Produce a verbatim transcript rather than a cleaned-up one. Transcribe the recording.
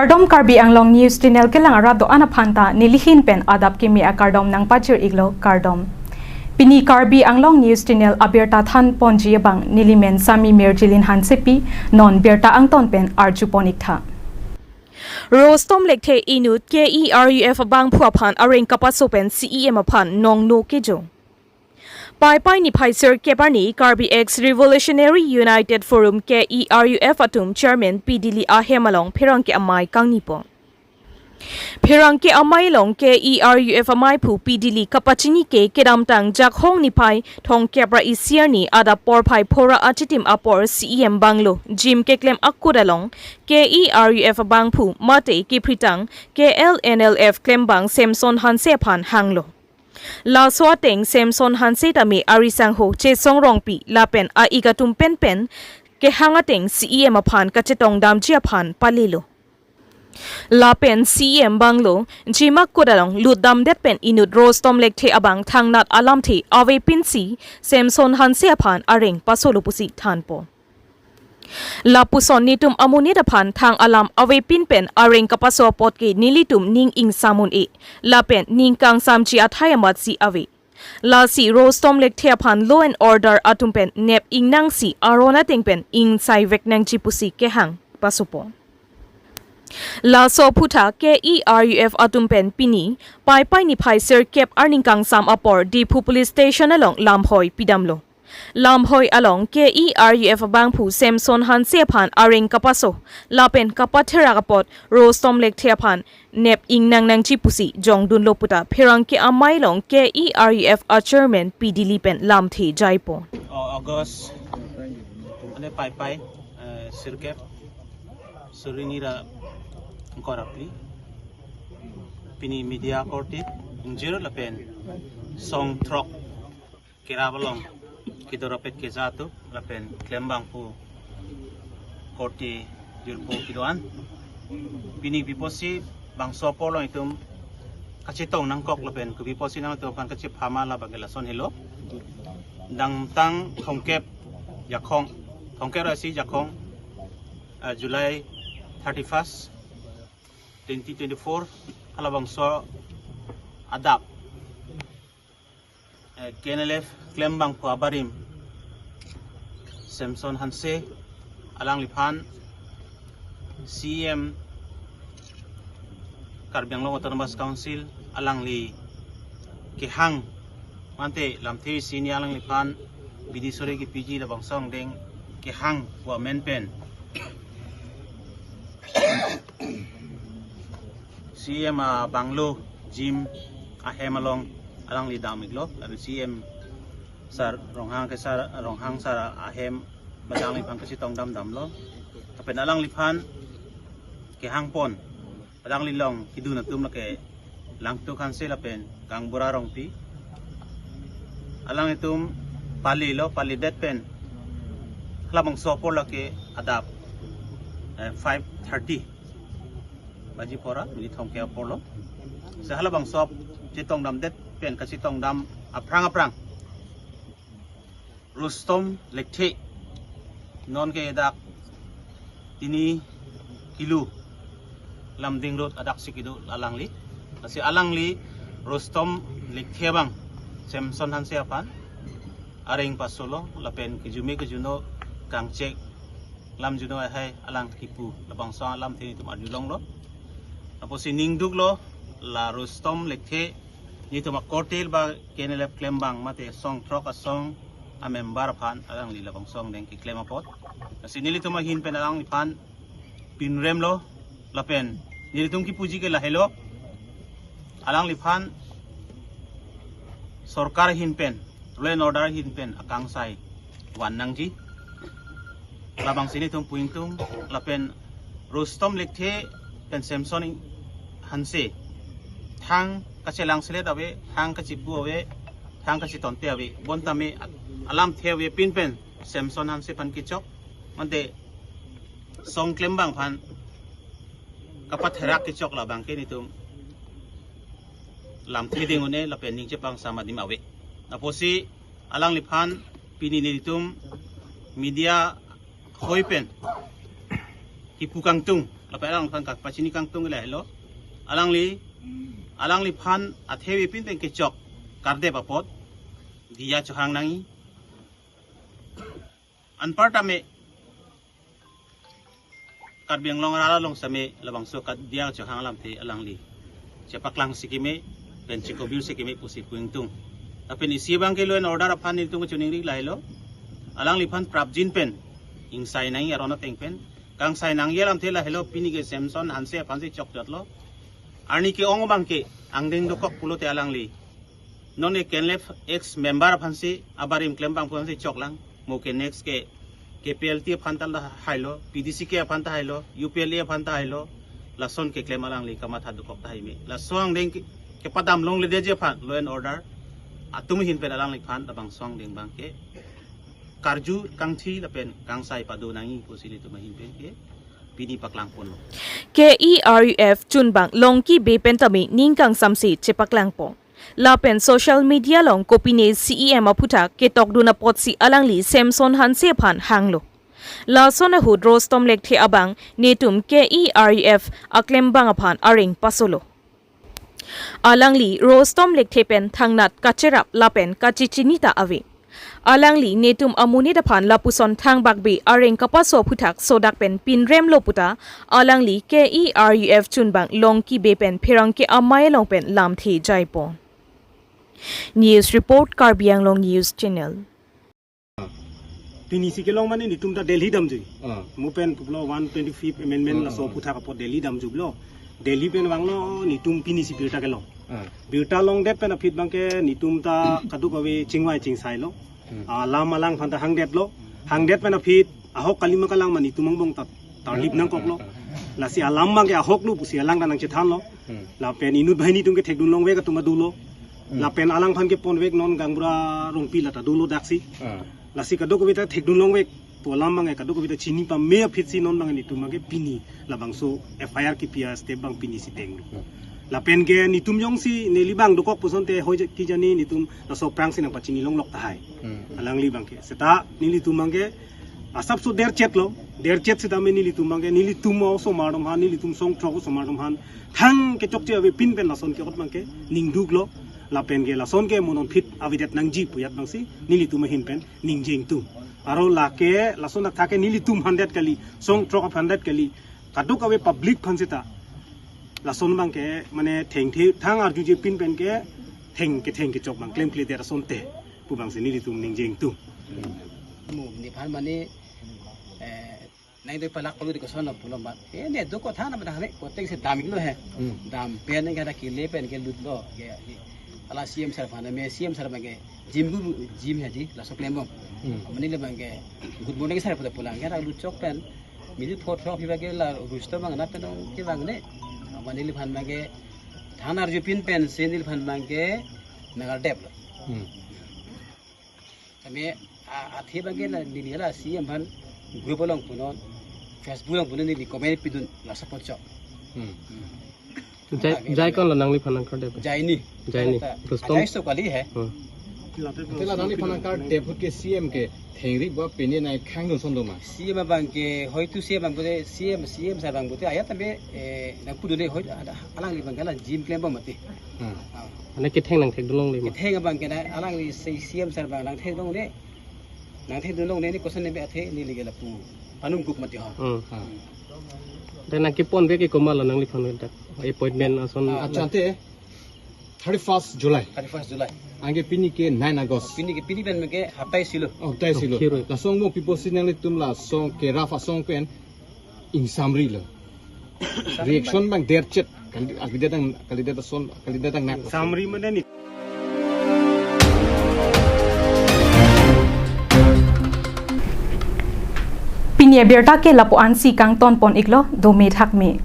Kardom, Karbi Anglong News Channel kelang arat do-an aphan ta nelihin pen adap kimi akardom nangpachir-iklo, kardom. Pini Karbi Anglong News Channel abirta than ponji abang nelimen Sami Mirjilin Hansepi, non birta angton pen arju pon-iktha. Rustom Lekthe inut K E R U F abangphu aphan areng kapaso pen C E M aphan nongno kejo. Paipai niphai sirkep arni Karbi Ex Revolutionary United Forum K E R U F atum Chairman P Dili ahem along pherangke amei kangni pon. Pherangke amei along K E R U F ameiphu P Dili kapachini ke kedamtang Jakhong niphai thomkep ra isi arni adap porphai phora achitim apor C E M bungalow gym keklem akut along K E R U F abangphu mate kepritang K L N L F klembang Samson Hanse aphan hanglo. Laso ateng Samson Hanse tame ari sangho Chesong Rongpi lapen a-ik atum penpen kehang ateng C E M aphan kachetong damji aphan palelo. Lapen C E M bungalow gym akut along lut damdet pen inut Rustom Lekthe abang thangnat alamthe ave pinsi Samson Hanse aphan areng pasolo pusi thanpo. Lapuson netum amonit aphan thang alam ave pinpen areng kapaso apot ke nelitum ning ingsam un-e lapen ning kangsamji athai amatsi ave. Lasi Rustom Lekthe aphan law and order atum pen nep ingnangsi aron ateng pen ingsai vek nangji pusi kehang pasopo. Laso aphutha K E R U F atum pen pini Paipai niphai sirkep arni kangsam apor Diphu Police Station along lamhoi pidamlo. Lamhoi along K E R U F abangphu Samson Hanse aphan areng kapaso lapen kapatherak apot Rustom Lekthe aphan nep ingnang nangji pusi jongdunlo puta pherangke amei along K E R U F a Chairman P Dili pen lamthe jaipo. O August, ane Paipai, eh, sirkep, suri hini ra ingkoi ra phli. Pini media korte ingjir lapen song throk kerap along kedorapet keja atum lapen klembangphu korte jirpo kedo-an. Pini kopi apotsi bangso apor along itum kachetong nangkok lapen kopi apotsi nangtum aphan kachepha ma labang ke lason helo. Dangtang thomkep Jakhong, thomkep ra isi Jakhong, eh, July thirty-first, twenty twenty-four, halabangso adap, eh, K N L F klembangphu abarim Samson Hanse alangliphan C E M Karbi Anglong Autonomous Council alangli kehang mate lamthe isi hini alangliphan bidi sore kepiji labangso angdeng kehang pu amen pen C E M a bungalow gym ahem along alangli dam-iklo, lalu C E M sir Ronghang ke sir Ronghang sir ahem bang alangliphan kachetong dam damlo. Lapen alangliphan kehang pon, alangli along kedun atum lake Langtuk Hanse lapen Kangbura Rongpi. Alanglitum palilo, palidet pen halabangso apor lake adap, eh, five thirty baji phora, minit thomkep apor lo. Si halabangso chetong damdet pen kachetong dam aphrang aphrang Rustom Lekthe, non ke dak Tini Kilo Lumding Road adak si kedo alangli. Lasi alangli Rustom Lekthe abang Samson Hanse aphan areng pasolo lapen kejumi kejuno kangchek lam juno ahai alang kipu labangso alamthe netum arju longlo. Apotsi ningduklo la Rustom Lekthe netum akorte ba K N L F klembang mate song throk asong a member aphan alangli labangso angdeng keklem apot. Lasi nelitum ahin pen alangliphan pinremlo lapen nelitum kipuji ke lahelo. Alangliphan sorkar ahin pen, law and order ahin pen akangsai van nangji. Labangsi netum pu ingtung lapen Rustom Lekthe pen Samson Hanse thang kachelang selet ave, thang kachepu ave, thang kachetonte ave. Bonta me alamthe ave pin pen Samson Hanse aphan kechok, mate song klembang aphan kapatherak kechok labang ke netum lamthe ding un-e lapen ning chepangsam adim ave. Apotsi alangliphan pini netum media hoi pen kipu kangtung Lapen alangphan kapachini kangtung lahelo. Alangli, alangliphan athevepin pen kechok kardep apot diya chohang nangji. Anparta me Karbi Anglong arat along same labangso kadiya chohang alamthe alangli chepaklang si keme pen chekobir si keme pusi pu ingtung. Lapen isi abangke law and order aphan nelitum kachiningri lahelo. Alangliphan prapjin pen ingsai nangji aron ateng pen. Kangsai nangji alamthe lahelo, pini ke Samson Hanse aphansi chokjatlo. Arni ke-ong abangke angdeng dokok pulote alangli. Non ke KLNLF ex member aphansi abarim klem abang aphansi choklang. Mo ke next ke KPLT aphan ta hailo, PDCK aphan ta hailo, UPLA aphan ta hailo. Lason keklem alangli kamatha dokok tahai me. Laso angdeng ke, kepadam longledeji aphan law and order atum ahin pen alangliphan labangso angdeng abangke karju kangthi lapen kangsai pado nangji pusi nelitum ahin pen ke pini paklang ponlo. KERUF chunbang Longki Bey pen tame ning kangsamse chepaklang pon. Lapen social media along kopine CEM aphuthak ketokdun apotsi alangli Samson Hanse aphan hanglo. Lason ahut Rostom Lekthe abang netum KERUF aklembang aphan areng pasolo. Alangli Rostom Lekthe pen thangnat kacherap lapen kachechini ta ave. Alangli netum amonit aphan lapuson thangbak be areng kapaso aphuthak sodak pen pinremlo puta alangli KERUF chunbang Longki Bey pen pherangke amei along pen lamthe jaipon. News report, Karbi Anglong News Channel. Pinisi kelong mane netum ta Delhi damjui. Ah. Mo pen pulo one twenty-fifth amendment, ah, laso, ah, aphuthak apot Delhi damjui lo. Delhi pen vanglo netum pinisi birta kelong. Ah. Birta longdet pen aphi abangke netum ta kadokave chingvai chingsailo. Hmm. Ah, alam alangphan ta hangdetlo. Hangdet pen aphi ahok kali ma kalang ma netum angbong ta tarlip nangkoklo. Lasi alam abangke ahoklo pusi alang ta nangchethanlo. Hmm. Lapen inut banghini atum ke thekdun longvek atum ta dolo. Hmm. Lapen alangphan keponvek non gaonbura Rongpi la ta dolo daksi. Ah. Lasi kadokave ta thekdun longvek pu alam abangke kadokave ta chini pame aphitsi non abang netum abangke pini labangso FIR kipi astep abang pinisi tenglo. Hmm. Lapen ke netum jongsi neli abang dokok pusonte hoi ja-, ki jani netum laso aphrangsi nangpachini longlok tahai. Hmm. Alangli abangke. Seta nelitum abangke asapso derchetlo, derchet seta me nelitum abangke, nelitum osomar atum aphan, nelitum song throk osomar atum aphan thang kechokche avepin pen lason ke-ot abangke ningduklo, lapen ke lason ke mo non aphi avedet nangji pu ajat abangsi nelitum ahin pen ningje ingtung. Aro lake lason athak ke nelitum aphan det kali, song throk aphan det kali, kadokave public aphan seta lason abangke mane thengthe thang arjujepin pen ke theng ketheng kechok abang klemkledet asonte pu abangsi nelitum ningje ingtung. Mo nephan mane, eh, nang dei palak palu di koson pulo mat. Eh, ne do ko thana ma dahre ko tengsi damlo he. Hmm. Dam pen ke ada kile pen ke lutlo. Ke, ke. Ala CEM sir aphan me CEM sir abangke jim gu jim he ji laso klembom. Hmm. Mane le abangke good morning sir pu ta pulang ke ada lutchok pen. Mili thot thot aphi abangke la Rostom abang na pen ong ke abang ne. Mane neliphan abangke thang arjupin pensi neliphan abangke nangkardeplo. Hmm. Tame, a, athe abangke la neli la CEM aphan group along punon, Facebook along punon neli comment pidun la support chok. Hmm. Hmm. Jai, ah, jai, keme konlo nangliphan nangkardep? Jaini. Jaini. Kata, Rostom? Ajai so kali he. Hmm. Ante la nangliphan nangkardep ahut ke CEM ke thengri ba pini nai khang dun son do ma? CEM abangke hoitu CEM abang pute, CEM, CEM sir abang pute ajat tame, eh, nangpudun le hoi ada alangli abangke la jim klembom mati. Hmm. Ah. Mane ketheng nangthekdun longle ma? Ketheng abangke na alangli si CEM sir abang nangthekdun longle. Nangthekdun longle ne koson ne be athe neli ke lapu panung gup mati ho. Hmm. Ah. Dan nangkeponvek ke komat lo nangliphan dak appointment ason? Ah, accha, ante thirty-first July. Thirty-first July. Anke pini ke nine August. Pini ke pini pen ke haptai silo. Oh, haptai silo. Oh, khiroi. Lason mo pi apotsi nanglitum lason ke rafa song pen ingsamrilo. Reaction abang derchet. Kali, kalidet dang, kalidet ason, kalidet dang nak. Ingsamri mane ne. Pini abirta ke lapu-ansi kangton pon iklo, dome thakme.